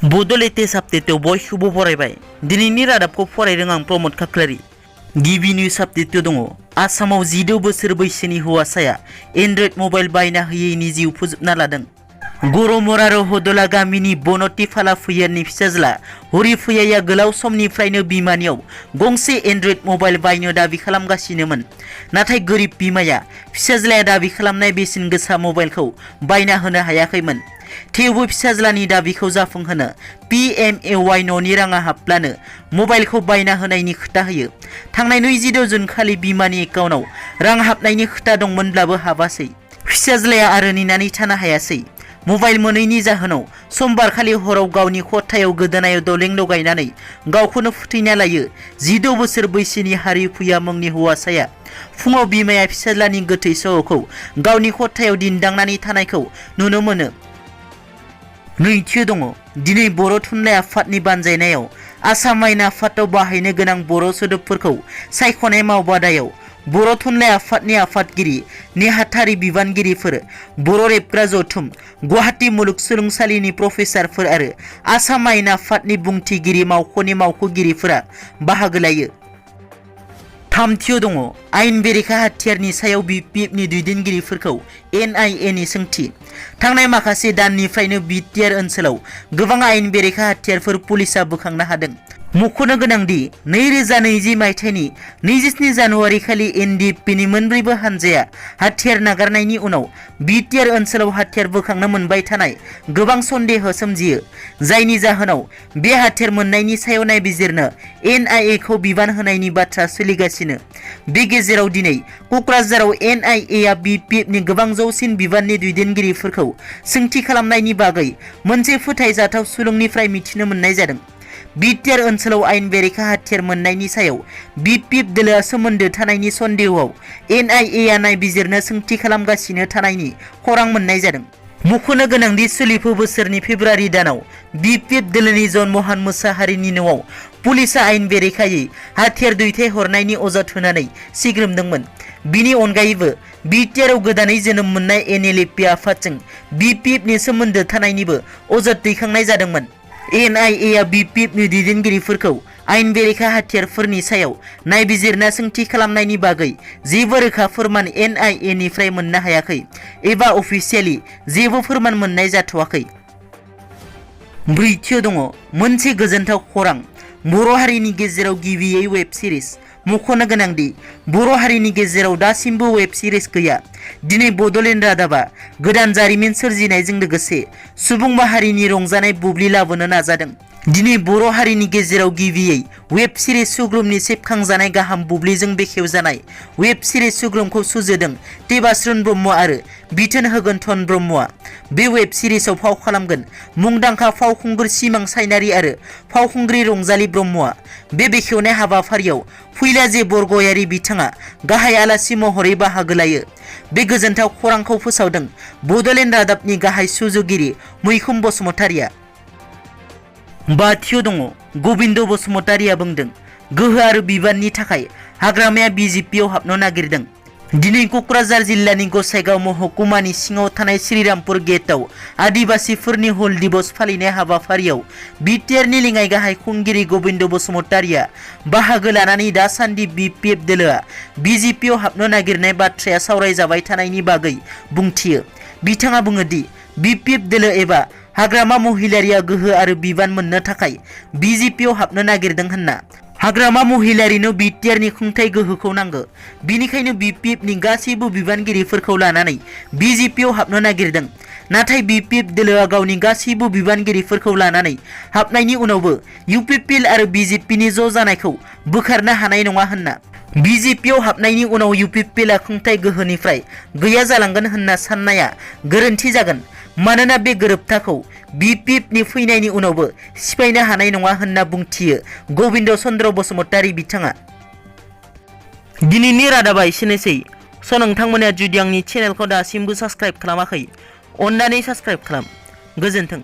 बड'लेटेस्ट आपडेटआव बयखौबो बरायबाय। दिनैनि रादाबखौ फरायदों आं प्रमद खाख्लारि। गिबि निउज आपडेटआव दङ। आसामाव 16 बोसोर बैसोनि हौवासाया एन्ड्रइड मबाइल बायना होयैनि जिउ फोजोबना लादों। गरमर आरो हदला गामिनि बनति फाला फुयारनि फिसाज्ला हरि फुयाया गोलाव समनिफ्रायनो बिमानियाव गंसे एन्ड्रइड मबाइल बायनो दाबि खालामगासिनोमोन। नाथाय गोरिब बिमाया फिसाज्लाया दाबि खालामनाय बेसेन गोसा मबाइलखौ बायना होनो हायाखैमोन। थेवबो फिसाज्लानि दाबिखौ जाफुंहोनो PMAY न'नि राङा हाबब्लानो मबाइलखौ बायना होनायनि खोथा होयो। थांनाय 26 जुन खालि बिमानि एकाउन्टआव रां हाबनायनि खोथा दंमोनब्लाबो हाबासै। फिसाज्लाया आरो नेनानै थानो हायासै। मबाइल मोनैनि जाहोनाव समबार खालि हराव गावनि खथायाव गोदोनायाव दलें लगायनानै गावखौनो फोथैना लायो। 16 बोसोर बैसोनि हारि फुया मुंनि हौवासाया फुङाव बिमाया फिसाज्लानि गोथै सह'खौ गावनि खथायाव दिन्दांनानै थानायखौ नुनो मोनो। नैथियाव दङ। दिनै बर' थुनलाइ आफादनि बानजायनायाव आसाम आयेन आफादाव बाहायनो गोनां बर' सोदोबफोरखौ सायख'नाय मावबादायाव बर' थुनलाइ आफादनि आफादगिरि नेहाथारि बिबानगिरिफोर, बर' रेबग्रा जथुम, गुवाहाटी मुलुगसोलोंसालिनि प्रफेसारफोर आरो आसाम आयेन आफादनि बुंथिगिरि मावख'नि मावख'गिरिफोरा बाहागो लायो। थामथियाव दङ। आयेन बेरेखा हाथियारनि सायाव BPFनि दैदेनगिरिफोरखौ NIA नि सोंथि। थांनाय माखासे दाननिफ्रायनो BTR ओनसोलाव गोबां आयेन बेरेखा हाथियारफोर पुलिसा बोखांनो हादों। मख'नो गोनांदि 2020 मायथाइनि 27 जानुवारि खालि NDPनि मोनब्रैबो हानजाया हाथियार नागारनायनि उनाव BTR ओनसोलाव हाथियार बोखांनो मोनबाय थानाय गोबां सन्देह सोमजियो, जायनि जाहोनाव बे हाथियार मोननायनि सायाव नायबिजिरनो NIA खौ बिबान होनायनि बाथ्रा सोलिगासिनो। बे गेजेराव दिनै क'क्राझाराव NIA आ BPFनि गोबां जौसिन बिबाननि दैदेनगिरिफोरखौ सोंथि खालामनायनि बागै मोनसे फोथायजाथाव सुलुंनिफ्राय मिथिनो मोननाय जादों। BTR ओनसोलाव आयेन बेरेखा हाथियार मोननायनि सायाव BPF दोलोआ सोमोन्दो थानायनि सन्देहआव NIA आ नायबिजिरनो सोंथि खालामगासिनो थानायनि खौरां मोननाय जादों। मख'नो गोनांदि सोलिफु बोसोरनि फेब्रुवारि दानाव BPF दोलोनि जन महन मोसाहारिनि न'आव पुलिसा आयेन बेरेखायै हाथियार दैथायहरनायनि अजद होनानै सिग्रोमदोंमोन। बिनि अनगायैबो BTRआव गोदानै जोनोम मोननाय NLFP आफादजों BPFनि सोमोन्दो थानायनिबो अजद दैखांनाय जादोंमोन। NIA आ BPFनि दैदेनगिरिफोरखौ आयेन बेरेखा हाथियारफोरनि सायाव नायबिजिरना सोंथि खालामनायनि बागै जेबो रोखा फोरमान NIA निफ्राय मोननो हायाखै एबा अफिसियेलि जेबो फोरमान मोननाय जाथ'वाखै। ब्रैथियाव दङ। मोनसे गोजोनथाव खौरां। बर' हारिनि गेजेराव गिबियै वेब सिरिज। मख'नो गोनांदि बर' हारिनि गेजेराव दासिमबो वेब सिरिज गैया। दिनै बड'लेण्ड रादाबा गोदान जारिमिन सोरजिनायजों लोगोसे सुबुं माहारिनि रंजानाय बुब्लि लाबोनो नाजादों। दिनै बर' हारिनि गेजेराव गिबियै वेब सिरिज सुग्रुमनि सेबखांजानाय गाहाम बुब्लिजों बेखेवजानाय वेब सिरिज सुग्रुमखौ सुजुदों देबास्रुन ब्रह्म आरो बिथोन होगोन धन ब्रह्मआ। बे वेब सिरिजआव फाव खालामगोन मुंदांखा फावखुंगुर सिमां सायनारि आरो फावखुंग्रि रंजाली ब्रह्मआ। बे बेखेवनाय हाबाफारियाव फैलाजे बरगयारि बिथाङा गाहाय आलासि महरै बाहागो लायो। बे गोजोनथाव खौरांखौ फोसावदों बड'लेण्ड रादाबनि गाहाय सुजुगिरि मैखुन बसुमतारिया। बाथियाव दङ। गबिन्द बसुमतारिया बुंदों, गोहो आरो बिबाननि थाखाय हाग्रामाया BJPआव हाबनो नागिरदों। दिनै क'क्राझार जिल्लानि गसाइगाव महकुमानि सिङाव थानाय श्रीरामपुर गेटआव आदिबासीफोरनि हुल दिबस फालिनाय हाबाफारियाव BTRनि लेङाइ गाहाय खुंगिरि गबिन्द बसुमतारिया बाहागो लानानै दासान्दि BPF दोलोआ BJPआव हाबनो नागिरनाय बाथ्राया सावरायजाबाय थानायनि बागै बुंथियो। बिथाङा बुङो दि BPF दोलो एबा हाग्रामा महिलारिया गोहो आरो बिबान मोननो थाखाय BJPआव हाबनो नागिरदों होनना। हाग्रामा महिलारिनो BTRनि खुंथाय गोहोखौ नांगौ। बिनिखायनो BPFनि गासैबो बिबानगिरिफोरखौ लानानै BJPआव हाबनो नागिरदों। नाथाय BPF दोलोआ गावनि गासैबो बिबानगिरिफोरखौ लानानै हाबनायनि उनावबो UPPL आरो BJPनि ज' जानायखौ बोखारनो हानाय नङा होनना। BJPआव हाबनायनि उनाव UPPLआ खुंथाय गोहोनिफ्राय गैया जालांगोन होनना साननाया गोरोन्थि जागोन। मानोना बे गोरोबथाखौ BPFनि फैनायनि उनावबो सिफायनो हानाय नङा होनना बुंथियो गबिन्द चन्द्र बसुमतारी बिथाङा। दिनैनि रादाबा एसेनोसै। नोंथांमोना जुदि आंनि चेनेलखौ दासिमबो साबस्क्राइब खालामाखै, अन्नानै साबस्क्राइब खालाम। गोजोन्थों।